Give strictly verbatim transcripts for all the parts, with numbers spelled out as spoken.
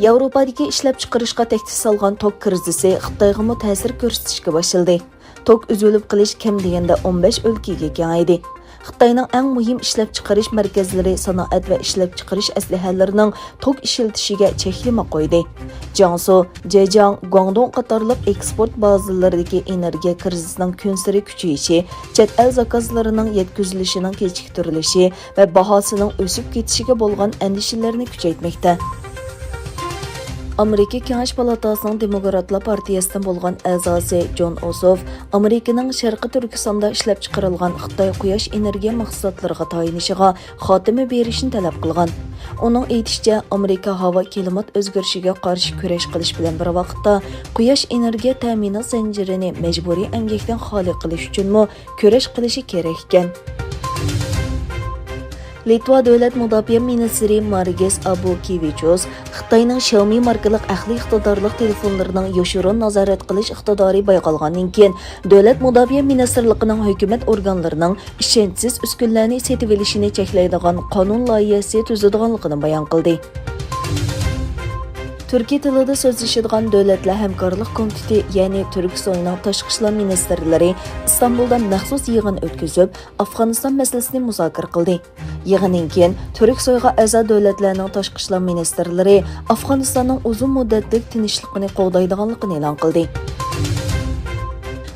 ياۋروپادىكى ئىشلەپچىقىرىشقا تەھدىت سالغان توك كىرىزىسى خىتايغىمۇ تەسىر كۆرسىتىشكە باشلىدى. توك ئۈزۈلۈپ قېلىش كەم دېگەندە ئون بەش ئۆلكىگە كېڭەيدى. خىتاينىڭ ئەڭ مۇھىم ئىشلەپچىقىرىش مەركەزلىرى سانائەت ۋە ئىشلەپچىقىرىش ئەسلىھەلىرىنىڭ توك ئىشلىتىشىگە چەكلىمە قويدى. جياڭسۇ، جېجياڭ، گۇاڭدۇڭ قاتارلىق ئېكسپورت بازىلىرىدىكى ئېنېرگىيە كىرىزىسىنىڭ كۈنسېرى كۈچىيىشى، چەت ئەل زاكازلىرىنىڭ يەتكۈزۈلۈشىنىڭ كېچىكتۈرۈلۈشى ۋە باھاسىنىڭ ئۆسۈپ كېتىشىگە بولغان ئەندىشىلەرنى كۈچەيتمەكتە. ئامېرىكا كېڭەش پالاتاسىنىڭ دېموكراتلار پارتىيەسىدىن بولغان ئەزاسى جون ئوسوف ئامېرىكىنىڭ شەرقىي تۈركىستاندا ئىشلەپچىقىرىلغان خىتاي قۇياش ئېنېرگىيە مەھسۇلاتلىرىغا تايىنىشىغا خاتىمە بېرىشنى تەلەپ قىلغان. ئۇنىڭ ئېيتىشىچە، ئامېرىكا ھاۋا كىلىمات ئۆزگىرىشىگە قارشى كۈرەش قىلىش بىلەن بىر ۋاقىتتا، قۇياش ئېنېرگىيە تەمىنات زەنجىرىنى مەجبۇرىي ئەمگەكتىن خالىي قىلىش ئۈچۈنمۇ كۈرەش قىلىشى كېرەك ئىكەن. لىتۋا دۆلەت مۇداپىئە مىنىستىرى مارگىس ئابۇكېۋىچۇس خىتاينىڭ شياۋمى ماركىلىق ئەقلىي ئىقتىدارلىق تېلېفونلىرىنىڭ يوشۇرۇن نازارەت قىلىش ئىقتىدارى بايقالغاندىن كېيىن، دۆلەت مۇداپىئە مىنىستىرلىقىنىڭ ھۆكۈمەت ئورگانلىرىنىڭ ئىشەنچسىز ئۈسكۈنىلەرنى سېتىۋېلىشىنى چەكلەيدىغان قانۇن لايىھەسى تۈزىدىغانلىقىنى بايان قىلدى. تۈركىي تىلىدا سۆزلىشىدىغان دۆلەتلەر ھەمكارلىق كومىتېتى، يەنى تۈركسوينىڭ تاشقى ئىشلار مىنىستىرلىرى ئىستانبۇلدا مەخسۇس يىغىن ئۆتكۈزۈپ، ئافغانىستان مەسىلىسىنى مۇزاكىرە قىلدى. يىغىننىڭ كېيىن تۈركسويغا ئەزا دۆلەتلەرنىڭ تاشقى ئىشلار مىنىستىرلىرى ئافغانىستاننىڭ ئۇزۇن مۇددەتلىك تىنچلىقىنى قوغدايدىغانلىقىنى ئېلان قىلدى.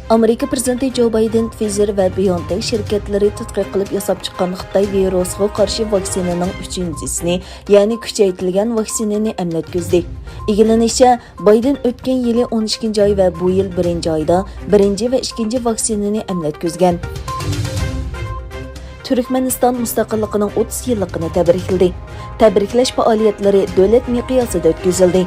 ئامېرىكا پىرېزىدېنتى جو بايدېن پفىزېر ۋە بىئونتېك شىركەتلىرى تەتقىق قىلىپ ياساپ چىققان خىتاي ۋىرۇسىغا قارشى ۋاكسىنىنىڭ ئۈچىنچىسىنى، يەنى كۈچەيتىلگەن ۋاكسىنىنى ئەملەتكۈزدى. ئىگىلىنىشىچە، بايدېن ئۆتكەن يىلى ئون ئىككىنچى ئاي ۋە بۇ يىل بىرىنچى ئايدا بىرىنچى ۋە ئىككىنچى ۋاكسىنىنى ئەملەتكۈزگەن. تۈركمەنىستان مۇستەقىللىقىنىڭ ئوتتۇز يىللىقىنى تەبرىكلىدى. تەبرىكلەش پائالىيەتلىرى دۆلەت مىقياسىدا ئۆتكۈزۈلدى.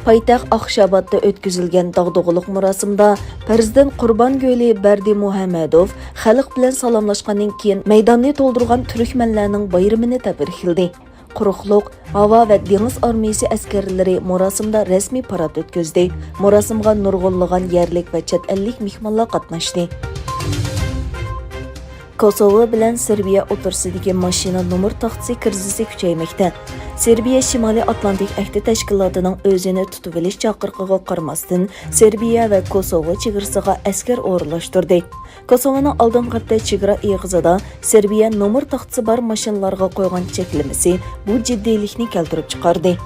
پايتەخت ئاشخابادتا ئۆتكۈزۈلگەن داغدۇغىلىق مۇراسىمىدا پىرېزىدېنت قۇربانگۈلى بەردىمۇھەممەدوف خەلق بىلەن سالاملاشقاندىن كېيىن، مەيداننى تولدۇرغان تۈركمەنلەرنىڭ بايرىمىنى تەبرىكلىدى. قۇرۇقلۇق، ھاۋا ۋە دېڭىز ئارمىيىسى ئەسكەرلىرى مۇراسىمدا رەسمىي پارات ئۆتكۈزدى. مۇراسىمغا نۇرغۇنلىغان يەرلىك ۋە چەت ئەللىك مېھمانلار قاتناشتى. كوسوۋو بىلەن سېربىيە ئوتتۇرىسىدىكى ماشىنا نومۇر تاختىسى كىرىزىسى كۈچەيمەكتە. سېربىيە شىمالىي ئاتلانتىك ئەھدى تەشكىلاتىنىڭ ئۆزىنى تۇتۇۋېلىش چاقىرىقىغا قارىماستىن، سېربىيە ۋە كوسوۋو چېگرىسىغا ئەسكەر ئورۇنلاشتۇردى. كوسوۋونىڭ ئالدىنقى ھەپتە چېگرا ئېغىزىدا سېربىيە نومۇر تاختىسى بار ماشىنىلارغا قويغان چەكلىمىسى بۇ جىددىيلىكنى كەلتۈرۈپ چىقاردى.